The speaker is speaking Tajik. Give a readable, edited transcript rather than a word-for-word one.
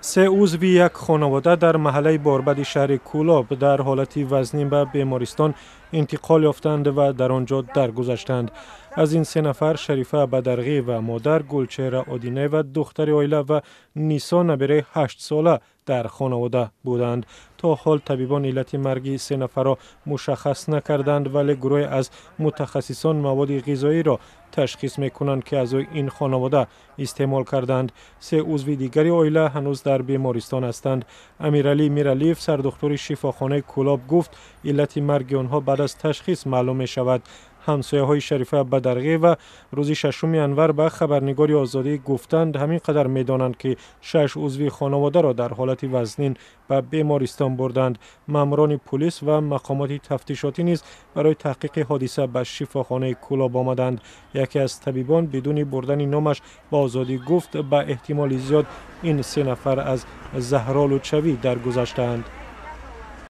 Се узви як хонавода дар маҳаллаи Борбади шаҳри Кӯлоб дар ҳолати вазнин ба бемористон интиқол ёфтанд ва дар он ҷо даргузаштанд. Аз ин се нафар Шарифа Бадарғиева модар, Гулчеҳра Одинаева духтари оила ва Нисо набераи 8-сола дар хонавода буданд. То ҳол табибон иллати марги се нафарро мушаххас накарданд, вале гурӯҳе аз мутахассисон маводи ғизоиро ташхис мекунанд, ки аъзои ин хонавода истеъмол карданд. Се узви дигари оила ҳанӯз дар бемористон ҳастанд. Амиралӣ Миралиев, сардухтури шифохонаи Кӯлоб, гуфт, иллати марги онҳо баъд аз ташхис маълум мешавад. Ҳамсояҳои Шарифа Бадарғиева рӯзи 6 январ ба хабарнигори Озодӣ гуфтанд, ҳамин қадар медонанд, ки шаш узви хонаводаро дар ҳолати вазнин ба бемористон бурданд. Маъмурони пулис ва мақомоти тафтишотӣ низ барои таҳқиқи ҳодиса ба шифохонаи Кӯлоб омаданд. Яке аз табибон бидуни бурдани номаш ба Озодӣ гуфт, ба эҳтимоли зиёд ин се нафар аз заҳролудшавӣ даргузаштаанд.